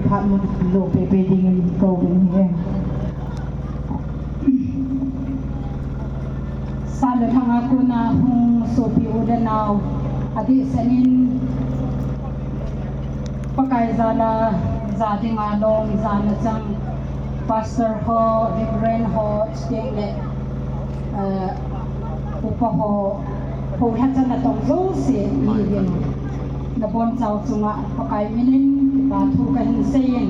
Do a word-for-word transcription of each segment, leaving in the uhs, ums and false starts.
Phat mun lo pe pe ding in ko ding hi. Sa le thang a kona hung sopi u le nao, adeh seh in Pakai jal a ja ding a lom jana chang Pastor ho, Reverend ho, chuteng le, eh, upa ho, ho lhacha natong jouse, ihin, nabonchau chunga Pakai minin, kipa thu kahin seiyin.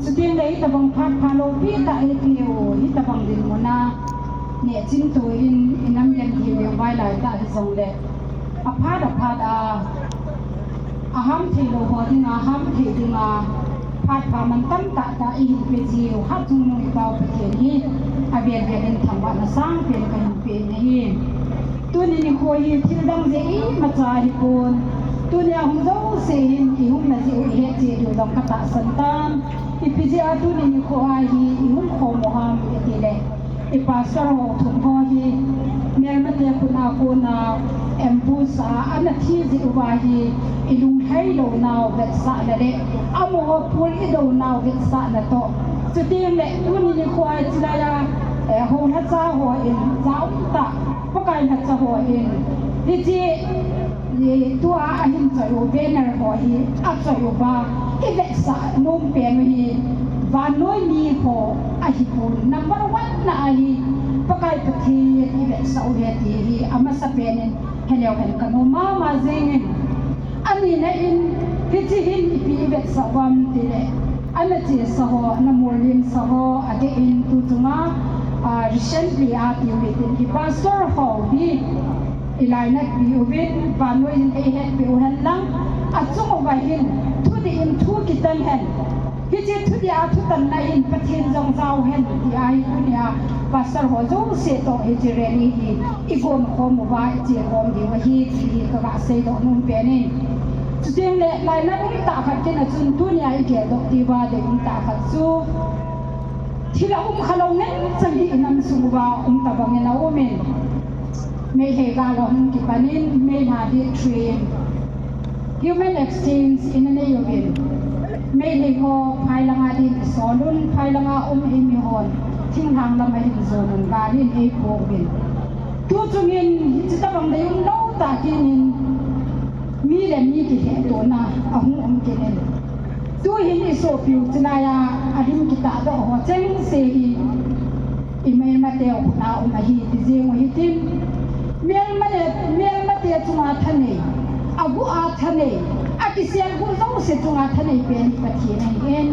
Chuteng le hitabang phat phalou pi tah eipeu, hitabang dinmun a neh chingthu in, inam len hi leu vai lai tah hijongle, aphat aphat a, aham theilou ho dinga, ham thei dinga, phat pha mantam tah tah ihin pe jiu, Hatchungnung i Pau Pathen hi, avel vel in thangvahna sangpen kahin pe in ahi. Tuni nikho hi thil dang jeh imacha hipon, tunia hung jouse hin ihung na jeh u ihet cheh diu jong katahsan tan. Ipi jeh a tuni nikho a hi ihung khom u ham itile, i pastor ho thum ho hi, melmate khut a kona ambush a, ana thi jeh uva hi, ilunglhai lounau vetsahna le, amaho pul idounau vetsahna toh. Chuteng le, tuni nikho a chilai a, eh, ho lhacha hon, ja umtah, Pakai lhacha hon, hiche, eh, tua ahin choi u banner ho hi, achoi uva, ivetsah nom pen u hi, vannoi mi ho ahipon, number one na ahi, Pakai Pathen ivetsah u ahi ti hi, amasapen in, heleu hen kanom mama jengin. Anina in, hiche hin ipi ivetsah uvem tile, ana chesa ho, ana molhimsa ho, adeh in tu chunga, ah, recently a tiu hitin, i pastor ho hi, ilainatpi uvin, vannoi in eihetpi u hen lang, achung uva hin, thudih in thu kitan hen. Hiche thudih a thutanna in Pathen jong jao hen, ti ahi tunia, pastor ho jouse toh hiche rally hi, igon khom uva, iche khom diu ahi, ti hi kaga seidoh nom pen in. Chuteng le, lainat umtah khat kin a chun tunia igeldoh diuva dei umtah khat chu, thil a um khalou ngen chang hi inam sung uva um tabang in aumin. Meitei gal a hung kipan in, Meitei hi train, human exchange ina nei uvin. Meitei ho phai langa din isol un, phai langa um eimi hon thinglhang lam ahin jon un, gal in eipo uvin. Tu chungin, hiche tabang dei umlou tah kinin, mi le mi kihetona ahung um kit in. Tu hin isopiu chilai a, alim kitahdoh ho chengse hi, imelmateu khut a um ahi ti jeng u hitin. Melmate, melmate chunga thanei, agu a thanei, akiselgu jouse chunga thanei pen hi Pathen ahin.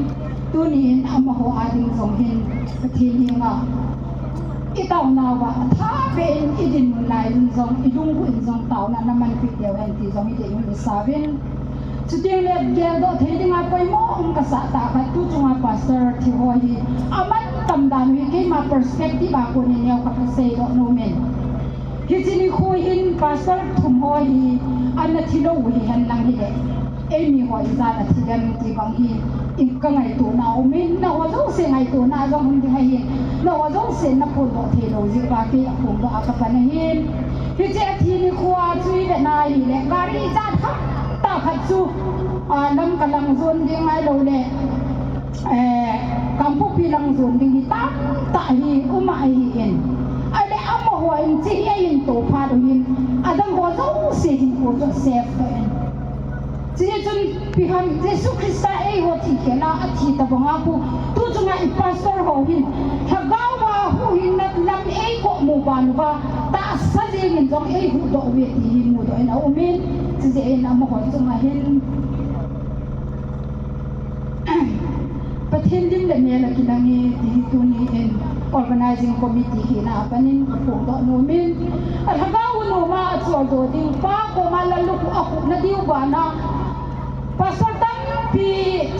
Tunin amaho a ding jong hin Pathen henga itaonauva athapen idinmun lai un jong, ilunggu in jong taona namanpi teu hen ti jong hiding un isauvin. Chuteng le geldoh thei dinga poimo um kasah tah khat, tu chunga pastor thi ho hi amantam dan u hi keima perspective a konin neokhat kaseidoh nomin. Hiche nikho hin pastor thum ho hi ana thilou u hihen lang hile, eimi ho ijat a thi dem ti bang hi, in kangaitona umin, naho jouse ngaitona jong um ding ahin, naho jouse naphondoh theilou jeh uva kei aphondoh a kapan ahin. Hiche athi nikho a chu ivet na hile, gari ijat hamtah khat chu, ah, Lamka lang jon ding ahiloule, eh, Kangpokpi lang jon ding hi tamtah hi um ahin. Ahile amaho in hiche hi ahin to phat u hin, adang ho jouse hinkho chu safe toh in. Chuti chun ipi ham, Jesu Christa eiho thi khel a athi tabang a khu, tu chunga i pastor ho hin, lhagao a huhhingna lam eikou mu ban uva, tahsa jengin jong eihuhdoh uve ti hi mudoh in aumin, chujeh in amaho chunga hin Pathen lim le mel a kinange ti hi tuni in organizing committee hina a panin kaphongdoh nomin, alhagao u noma acholdo ding, pa koma lallukhuh akhuhna diu bana, pastor tampi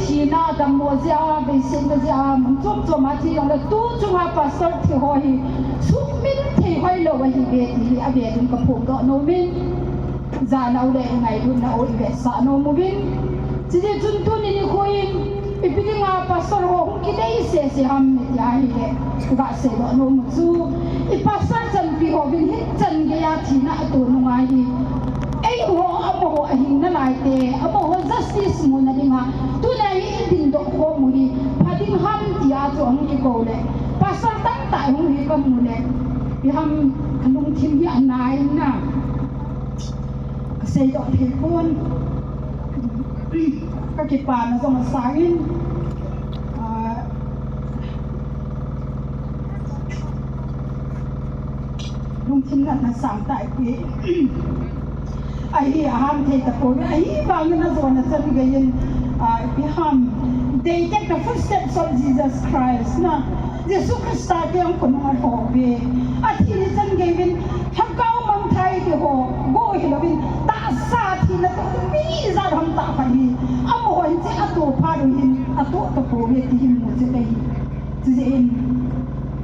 thina dammo jeh a, veisetna jeh a, mun chom chom a thi jongle tu chunga pastor thi ho hi suhmil thei hoilou ahiuve ti hi avel in kaphongdoh nomin. Janau le ingailutnau ivetsah nom uvin. Chuti chun tuni nikho in ipi dinga pastor ho hung kidei sese ham iti ahile, kaseidoh nom u chu, i pastor chanpi ho vin hiche chan geiya thina ato nunga hi, eiho amaho ahing nalaite, amaho justice muna dinga, tunia hi idindoh Ko le, pastor tamtah hung hi kamu le, ipi ham kalungthim hi anai na. Kasei doh thei pon. Kakipana jong asang in. Ah, lungthim natna sang tai pi. Ahi, aham thei tapoi, ahivangin ajona chan geiyin, ah, ipi ham, they take the footsteps of Jesus Christ na. Jesu Christa kiang khun hung alhou ve. Athi ni chan geiyin, lhagao mangthai ti ho, go hilouvin, tahsa thina toh mi ijat ham tah khat hi. Amaho hin che atoh phat u hin, atoh tapoi ve ti hi mu che ahi. Chujeh in,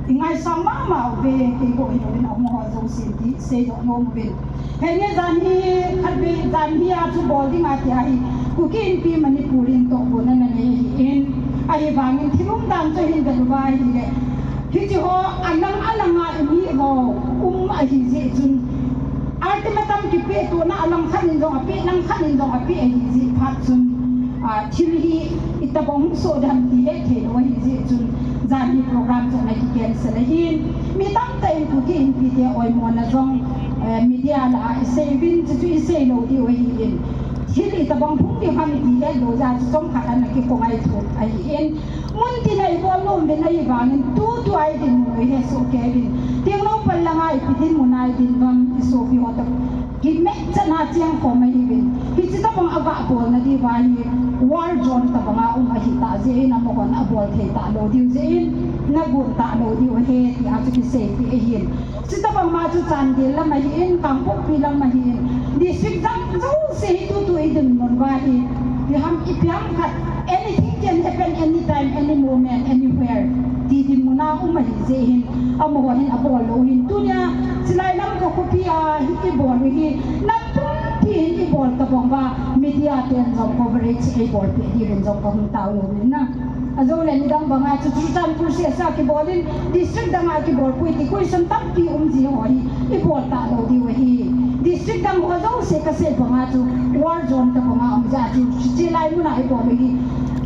ingaisang mama uve, kei go hilouvin, amaho jousen ti seidoh nom uvin. Henge, jan hi, khatvei jan hi a chu bol ding ati ahi, Kuki Inpi Manipur in tohgon ana nei ahin, ahivangin thil umdan chu hin vet uva ahile, hiche ho alang alang a imi ho um ahi jeh chun, ultimatum kipeh tona alang khat in jong apeh, lang khat in jong apeh ahi jeh phat chun, ah, thil hi itobang hung soh dem ti hethei lou ahi jeh chun, jan hi program chu ana kicancel ahin, mi tamtah in Kuki Inpi te oimona jong, eh, media lah a isei uvin, chuchu isei lou diu ahin, thil itobang hung ding ham ti hetlou jeh a chu chomkhat ana kiko ngaito ahin, mun tin a ibol nom uvin ahivangin tutua idinmun u ihesoh kei uvin, Tengnoupal langa ipi dinmun a idin uvem, isopi ho toh kimatchatna chengkhom ahiuvin. Hiche tobang a gabolna diuva hi war zone tobang a um ahitah jeh in amahon abol thei talou diu jeh in, nagon talou diu ahi tia chu kiseipeh ahin. Chutobang ma chu Chandel lam ahin, Kangpokpi lam ahin, district dang jouse hi tutu idinmun uva hi, ipi ham, ipi ham khat, anything can happen anytime, any moment, anywhere ti dinmun a um ahi jeh hin, amaho hin abol lou hin, tunia chulai Lamka khopi a hi ibol u hi, nam pumpi hin ibol tobang uva, media ten jong coverage eibolpeh diuvin jong kahung tao nom in na. Ajole nidang banga chu Churachandpur C S a kibol in, district danga kibol poi ti question tampi um ji ho hi, ibol talou diu ahi. District dang ho jouse kasei banga chu war zone tobang a um jeh a chu, chulai muna ibol u hi,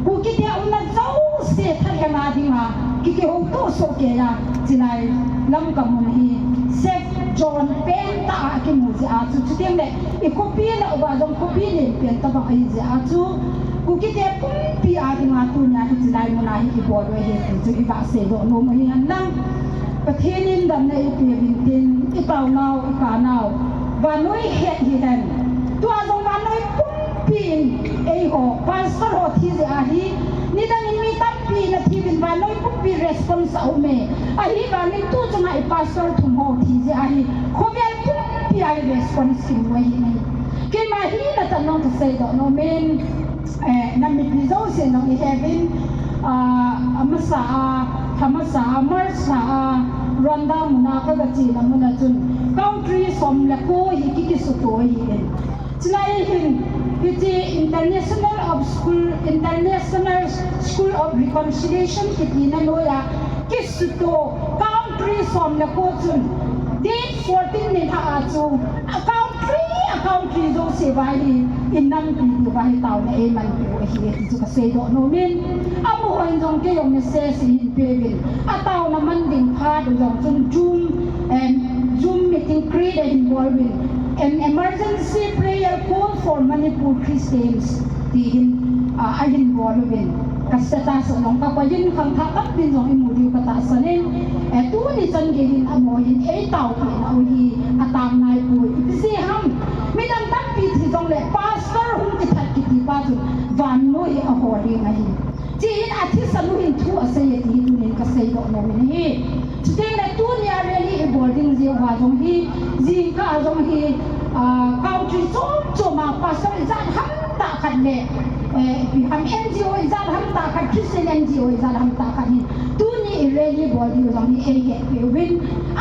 Kuki te umna jouse thalheng a dinga kikihouto soh kei a, chulai Lamka mun hi safe zone pentah a kimu jeh a chu, chuteng le ikhopi lah uva jong khopi lenpen tobang ahi jeh a chu, Kuki te pumpi a dinga tunia hiche lai muna hi ibol u ahi ti chu iga seidoh nom u ahi henlang. Pathen in damna eipeuvin tin, itaonau, ikanau, vannoi het hihen. Tua jong vannoi pumpi in eiho pastor ho thi jeh a hi, nidang in mi tampi ana thiuvin vannoi pumpi response aume. Ahivangin tu chunga i pastor thum ho thi jeh a hi, khovel pumpi a hi response kimu ahi. Keima hina tah in jong kaseidoh nom in, eh, nam mipi jousen jong iheuvin, ah, amasa a, amasa a, March lha a, Rwanda muna kagachena muna chun, country som le ko hi ki, kisuto ahin. Chulai hin, hiche International of School, International School of Reconciliation kitina noiya, kisuto, country som le ko chun, date fourteen nilhah a chu, a country, a country jouse uva hi, inampi diuva hi taona eimanpeh u ahi ti chu kaseidoh nom in, amahon jong kei jong message eihin peuvin, ataona man ding phat u jong chun Zoom, em, Zoom meeting create ahin bol uvin, an emergency prayer call for Manipur Christians ti hin, ah, ahin bol uvin. Ka status a jong kakoi in khangthah tampin jong imu diu katahsan in, eh, tuni chan gei hin amaho hin eitaopeh nau hi atang naipoi. Ipi jeh ham, midang tampi thi jongle pastor hung kithat kiti pa chun vannoi hi ahol ding ahi. Chuin athisan u hin thu asei e ti hi tunin kaseidoh nom in ahi. Chuteng le tunia rally ibol ding jeh uva jong hi, jingkah a jong hi, ah, country chom chom a pastor ijat hamtah khat le, eh, ipi ham N G O ijat hamtah khat, Christian N G O ijat hamtah khat hin, tuni i rally bol diu jong hi eihetpeh uvin,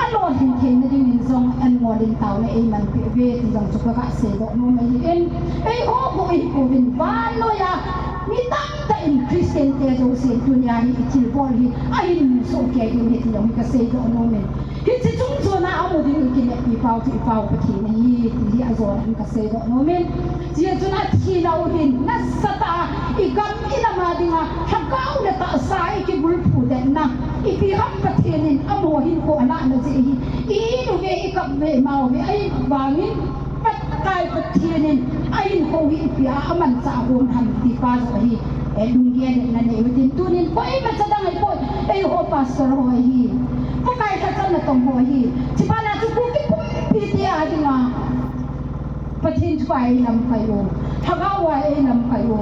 alolhin theina dingin jong anngol in taona eimanpeh uve ti jong chu kaga seidoh nom ahin, eiho bou ihipouvin, vannoiya mi tamtah in Christian te jousen tunia hi ithilbol hi ahin sohkei ding ahi ti jong hi kaseidoh nom in. Hiche chungchona amu ding ikineppi pau chu i Pau Pathen ahi ti hi ajona in kaseidoh nom in. Hijeh chun athina u hin nasatah a igam ilam a dinga lhagao le tahsa a ikibulphu detna Ipi ham Pathen in amaho hinkho alah na jeh hi. I in uve, i kap uve, ima uve, ahivangin Pakai Pathen in ahinkho hi ipi a amanchah agon ham ti pa joh hi, eh, lunggel na nei utin, tunin koima cha dang ahipoi, eiho pastor ho ahi. Pakai lhacha natong ho ahi. Chuphat na chu Kuki pumpi te a dinga Pathen thu a eilamkai u, Lhagao a eilamkai u,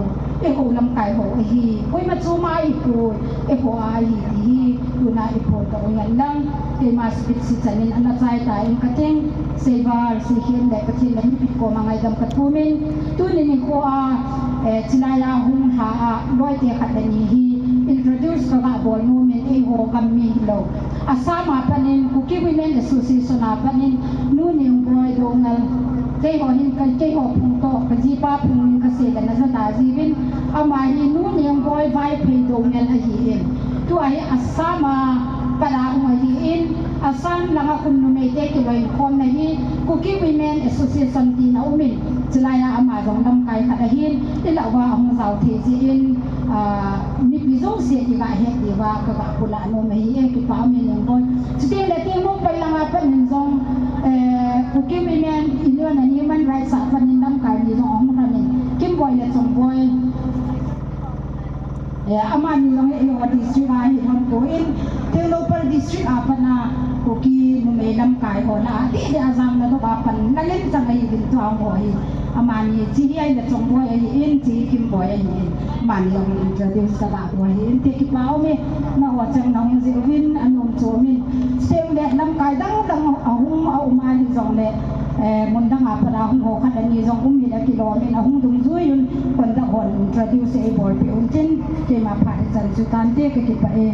eiho lamkai ho ahi. Koima chom a ahipoi, eiho a ahi ti hi tuna iphondoh u hen lang. Keima speech hi chanin ana chai ta in kating, Seival, Seikhen le Pathen le mipi koma ngaidam kathumin, tuni nikho a, eh, chilai a hung lha a loite khat le ni hi introduce kaga bol nomin, eiho gam mi hilou. Assam a panin, Kuki Women Association a panin, Nu Nengboi Doungel, keiho hin ka, keiho phung toh, kajipa phung in kasei le naja ta jiuvin, ama hi Nu Nengboi Vaiphei Doungel ahin. Tua hi Assam a pat a um ahin, Assam langa khun numeite kiloikhomna hi Kuki Women Association tin aumin, chilai a ama jong lamkai khat ahin, ilah uva ahung jao thei jeh in, ah, mipi jouse kiga het diuva kaga pulah nom ahi e, kipa umin Nengboi. Chuteng le Tengnoupal langa panin jong, eh, Kuki Women Union and Human Rights a panin lamkai ni jong ahung lhonin, Kimboi le Chongboi. Eh, amani jong eiho district a hi lhon toh in, Tengnoupal district a pat a Kuki numei lamkai ho lah a, ti de a jang na dok a pan na len chang ahiuvin tua ho hi. Amani, chi hi Ai le Chongboi ahin, chi hi Kimboi ahin. Amani jong introduce kaga bol ahin, ti kipa umin, nangho chang nahung jeh uvin, anom chomin. Chuteng le lamkai dang dang ahung a um ahi jongle, eh, mun dang a pat a hung ho khat le ni jong um hile kilomin, ahung dungjui un, conduct hon introduce eibolpeh untin, keima phat hichan chu tante, kakipah e.